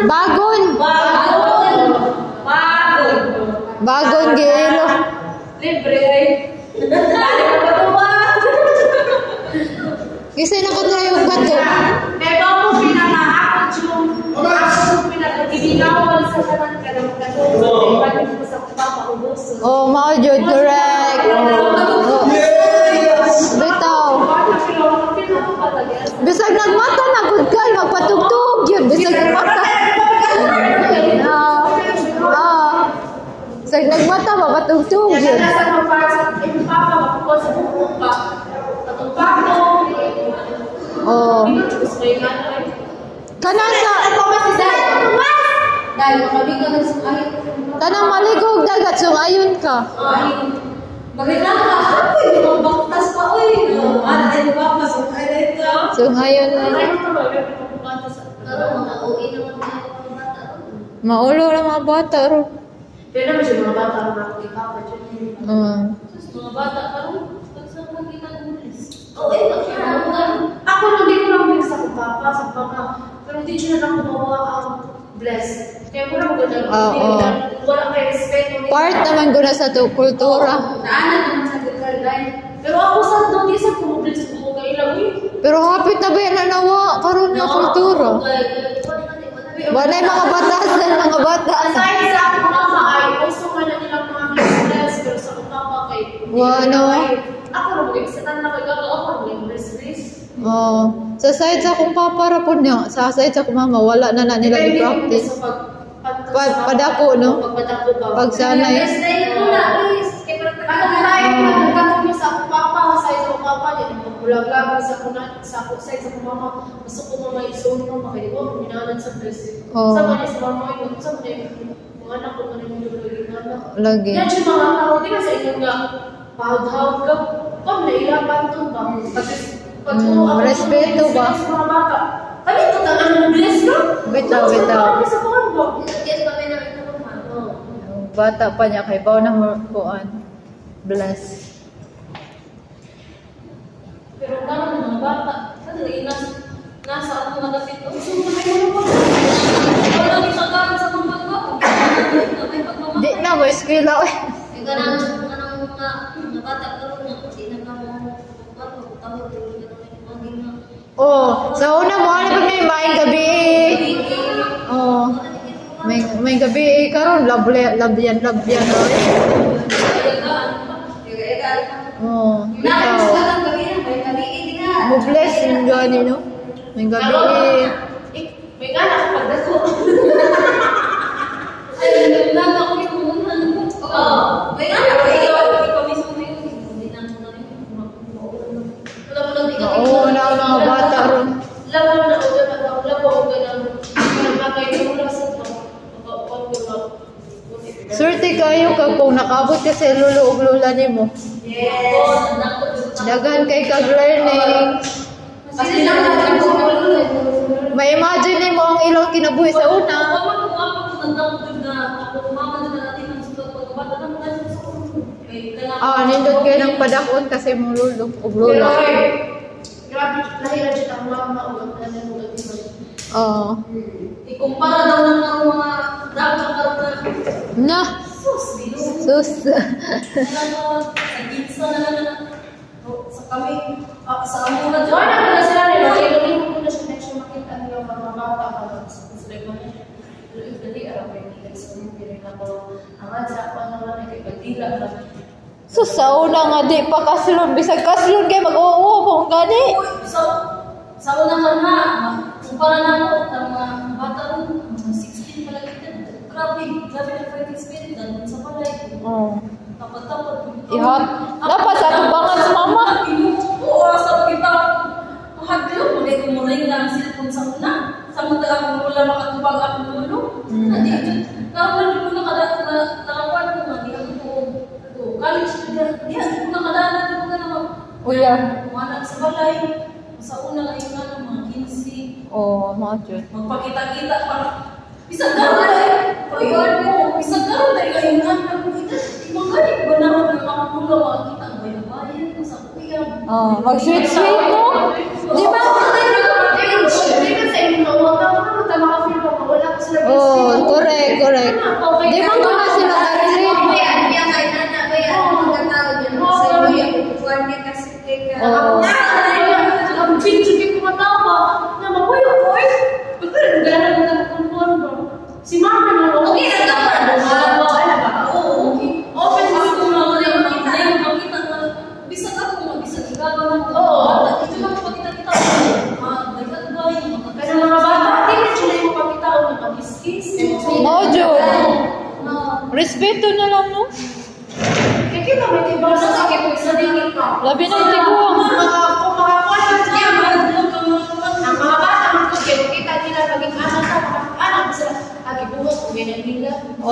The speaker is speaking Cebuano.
Bagon. Bagon. Bagon. Bagon giilo. Libre ay. Dali ka pa ba? Kasi nakatry og bato. Pero ako pinaka ako yung pinaka sa tanan ka ng katulog. Balik mo sa papa ubuso. Oh, mao jud, correct. Oh. Bitaw. Bisag nagmata na gud kay magpatugtog yun. Bisag nagmata. Ah. Ah. Bisag nagmata mapatugtog yun. Nasa papa sa papa makukuha sa buko pa. Katong. Oh. Kanang sa Dahil makabigo ng sungay. Kanang maligog dagat sungayon ka. Bakit lang ka? Uy, mga baktas pa, uy. Ano ay ba? Masungay na ito. Sungayon na. Pero mga uwi naman tayo mga bata. Maulo ra mga bata ro. Pero naman siya mga bata ro ako ipapa dyan. Mga bata karon, pag sa makita ng pulis. Oo, eh, Ako nung di ko lang bless sa akong papa, sa mama. Pero di siya na ako mawa ang bless. Kaya ko lang maganda. Oo. Wala kay respeto nila. Part naman gud na sa to kultura. Naanan naman sa good girl, dahil. Pero ako sa doon, di sa kumubless ko kay ilang uy. Pero hapit na ba yan na nawa karon nga kultura? Walay mga batasan mga bata. Aside sa akong mama ay, uso man na nilang mga bless, pero sa akong papa kay Wa, no? Ako ra maging sa tanan kay gago ako ra maging bless bless. Oh, sa side sa akong papa ra pud niya, sa side sa akong mama wala na na nila Depende i-practice. sa Padako, no? Pagpadako ba? Pagsanay. Bless na yun muna, please. Kaya parang Anong time nagkatong niya sa akong papa, sa side sa akong papa niya, nagbulag-lag sa akong sa akong side sa akong mama, gusto ko mama isuon mama kay di ko minanan sa bless. Oh. Sa man sa mama yun, sa man mga anak ko man yung lagi anak. Lagi. Yan siya mga tao, di ba sa inyo nga, pahod-hawd ka, pag nailapan to ba? Pag, pag Respeto ba? Sa mga bata. Kami ito, ang ano, bless ka? Bitaw, bitaw. Sa kuwan ba? Yan kami na ito mama. Bata pa niya kay baw na mo kuan. Bless. Pero karon mga bata, sa dili nasa ako madapit. Oh, wala ni sa karon sa akong bangko. May pagmamahal. Di na mo eskwela oy. Yung kanang kanang mga mga bata karon nga di na ka mo ano tawag ko kanang mga nga. Oh, sa una mo ano pa may maayong gabi. Oh. May gabi karon labyan labyan labyan oy. Oh, bitaw. Mo bless yung gani no. May gabi. Eh, may anak pagdako. Ay, nana ko yung unan mo. Oo. May anak ko ikaw, ikaw mismo na yun. Hindi na mo na yun. Wala mo lang di ka. Oo, na ang mga bata ron. Labaw na o gana, labaw o gana, nakakayo lang sa Swerte kayo ka kung nakaabot ka sa lolo ug lola nimo. Yes. Daghan kay kag learning. Kasi lang natin ko malulo. Ma-imagine nimo ang ilang kinabuhi sa una. Ah, nindot kayo ng padakon kasi mong lolo ug Pero lola. ay, grabe, lahi ra jud ang mama ug ang nanay ug ang iba. Oo. Ikumpara daw ng mga dapat karon na Na, sus, ginoo. sus. Ano, sa gitsa na lang na sa kami, sa amo na dyan. Wala na sila nila, kay lumiho ko na siya next siya makita niya mga bata ka sa sila ba niya. Pero if dali ara kay nila sa mga pinaka ang sa ako naman kay pagdila ba. Sus, sa una nga di pa kaslon. Bisag kaslon kay mag-oo kung gani. Uy, sa una ka na, kumpara na ako, ang mga bata ron, mga 16 pa lang kita. Grabe, grabe na fighting spirit, nandun sa balay. Oh. Tapat-tapat. Ihat. Dapat sa atubangan sa mama. Oo, sa kita. Mahadlok, magay kumuring lang ang cellphone sa una. Sa mga akong lula, makatubag akong lulo. Hindi, karon ko nakada, na, nakakuan ko nga, di ako ko, college na, di ako ko nakadala, di ko na naman. Uya. Wala sa balay. Sa una ngayon nga, mga 15. Oh, mga jud. Magpakita-kita pa. Bisag karon dai. Uy, ano, bisag karon dai kayo nga nagpakita. Magaling ba naman ang akong lula makakita ang bayan-bayan ko sa kuya. Oh, mag-sweet-sweet no? Di ba? Di ba sa inyo mawag ka mo ta maka-feel mo wala ko sa sila. Oh, correct, correct. Di man ko na sila ka-relate. Kaya niya kay nana ba yan mga tao dyan sa iyo kuan niya kasi kay ka. Oo. Ang video kay kumatawa na mapuyo ko eh. Pero gana na nagkumpuan ba? Si mama na Okay na ka pa. Wala ba? Oo, okay. Open Kasi sa kung mga yung makita, yung makita na, bisag ako, mabisag ikaw na ako. Oo. Ito lang makita kita. Ah, daghan ba yung mga Kasi mga bata, di na sila yung makita o mag-kiss. Mao jud. Na, Respeto na lang, no? Kaya kita may tiba sa sakit sa dingin pa. Labi na yung tiguang. Mga kung makakuha kaya sila mahadlok ang mga kuwan. ang mga bata man kung kaya kita nila maging anak sa mga anak sila agi buhok ganyan nila. Oo.